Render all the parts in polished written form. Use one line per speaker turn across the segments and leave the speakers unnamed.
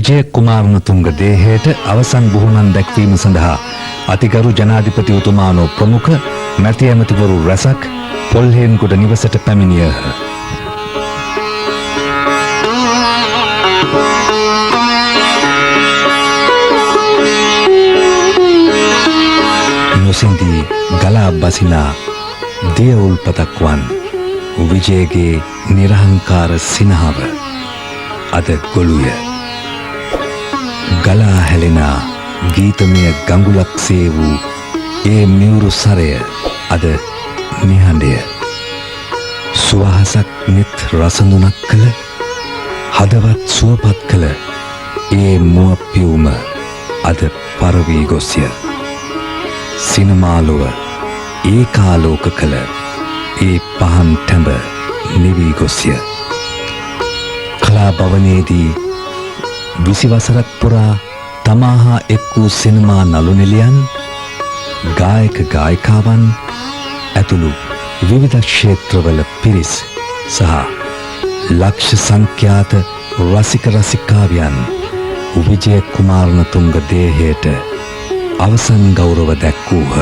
විජය කුමාරණතුංග දේහයට අවසන් බුහුමන් දැක්වීම සඳහා අතිගරු ජනාධිපති උතුමානෝ ප්‍රමුඛ මැති ඇමතිවරු රැසක් පොල්හේන්ගොඩ නිවසට පැමිණියහ. නොසින්දී ගලා බසිනා දිය උල්පතක් වන් විජයගේ නිරහංකාර සිනහව අද ගොළුය. ගලා හැලෙන ගීතමය ගඟුලක් සේ වූ ඒ මියුරු සරය අද නිහඬය. සුවහසක් නිත් රසඳුනක් කළ, හදවත් සුවපත් කළ ඒ මුව පියුම අද පරවී ගොස්ය. සිනමාලොව ඒකාලෝක කළ ඒ පහන් ටැඹ නිවී ගොස්ය. කලා භවනයේදී 20 වසරක් පුරා තමා හා එක් වූ සිනමා නළු නිළියන්, ගායක ගායිකාවන් ඇතුළු විවිධ ක්ෂේත්‍රවල පිරිස් සහ ලක්ෂ සංඛ්‍යාත රසික රසිකාවියන් විජය කුමාරණතුංග දේහයට අවසන් ගෞරව දැක්වූහ.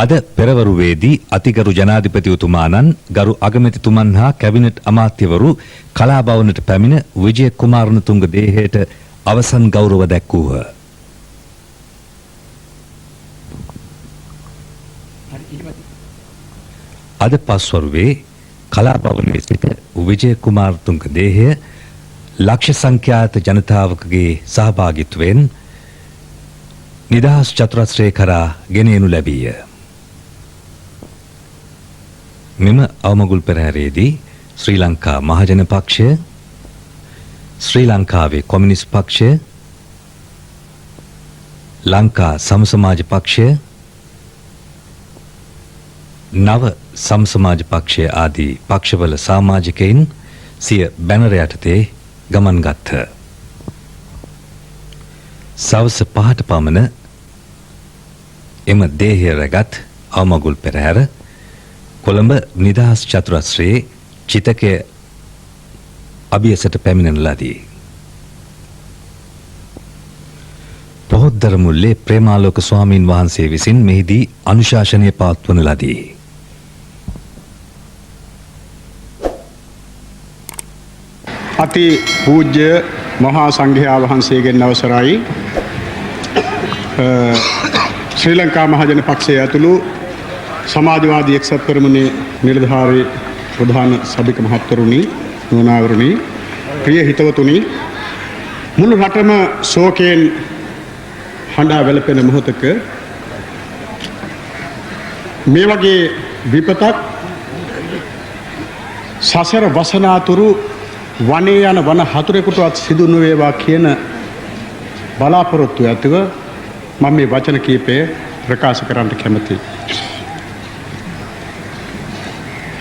අද පෙරවරුවේදී අතිගරු ජනාධිපති උතුමාණන්, ගරු අගමැතිතුමන් හා කැබිනට් අමාත්‍යවරු කලාභවනට පැමිණ විජය කුමාරණතුංග දේහයට අවසන් ගෞරව දැක්වූහ. අද පස්වරුවේ කලාභවනයේ සිට විජය කුමාරතුංග දේහය ලක්ෂ සංඛ්‍යාත ජනතාවකගේ සහභාගිත්වයෙන් නිදහස් චතුරස්‍රය කරා ගෙන එනු ලැබීය. මෙම අවමගුල් පෙරහැරේදී ශ්‍රී ලංකා මහජන පක්ෂය, ශ්‍රී ලංකාවේ කොමියුනිස්ට් පක්ෂය, ලංකා සමසමාජ පක්ෂය, නව සමසමාජ පක්ෂය ආදී පක්ෂවල සමාජිකයින් සිය බැනර යටතේ ගමන් ගත්හ. සවස 5ට පමණ එම දේහය රැගත් අවමගුල් පෙරහැර කොළඹ නිදහස් චතුරස්‍රයේ චිතකය අභියසට පැමිණෙන ලදී. පොහොද්දර මුල්ලේ ප්‍රේමාලෝක ස්වාමීන් වහන්සේ විසින් මෙහිදී අනුශාසනය පවත්වන ලදී.
අති පූජ්‍ය මහා සංඝයා වහන්සේගෙන් අවසරයි. ශ්‍රී ලංකා මහජන පක්ෂය ඇතුළු සමාජවාදී එක්සත් පෙරමුණේ නිලධාරී ප්‍රධාන සභික මහත්වරුනි, නෝනාවරුනි, ප්‍රිය හිතවතුනි, මුළු රටම ශෝකයෙන් හඬා වැළපෙන මොහොතක මේ වගේ විපතක් සසර වසනාතුරු වනේ යන වන හතුරෙකුටවත් සිදු නොවේවා කියන බලාපොරොත්තු ඇතිව මම මේ වචන කීපය ප්‍රකාශ කරන්න කැමතියි.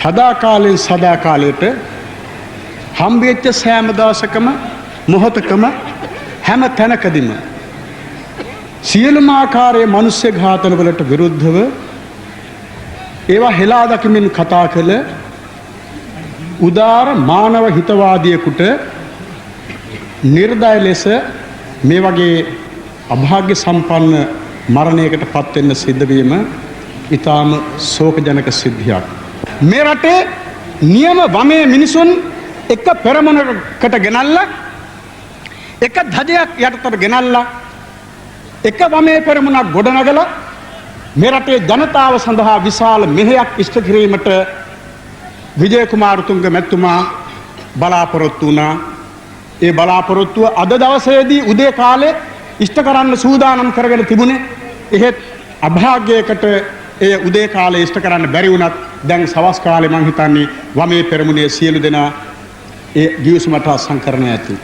සදාකාලෙන් සදාකාලයට හම්බෙච්ච සෑම දවසකම මොහොතකම හැම තැනකදීම සියලුම ආකාරයේ මනුෂ්‍ය ඝාතන වලට විරුද්ධව ඒවා හෙලා දකිමින් කතා කළ උදාර මානව හිතවාදියෙකුට නිර්දය ලෙස මේ වගේ අභාග්‍ය සම්පන්න මරණයකට පත් වෙන්න සිද්ධ වීම ඉතාම ශෝකජනක සිද්ධියක්. මේ රටේ නියම වමේ මිනිසුන් එක පෙරමුණකට ගෙනල්ලා, එක ධජයක් යටතට ගෙනල්ලා, එක වමේ පෙරමුණක් ගොඩනගලා මේ රටේ ජනතාව සඳහා විශාල මෙහෙයක් ඉෂ්ට කිරීමට විජය කුමාරතුංග මැතිතුමා බලාපොරොත්තු වුණා. ඒ බලාපොරොත්තුව අද දවසේදී උදේ කාලේ ඉෂ්ට කරන්න සූදානම් කරගෙන තිබුණේ. එහෙත් අභාග්‍යයකට එය උදේ කාලේ ඉෂ්ට කරන්න බැරි වුණත් දැන් සවස් කාලේ මං හිතන්නේ වමේ පෙරමුණේ සියලු දෙනා ඒ ගිවිසුමට අත්සන් කරන ඇති.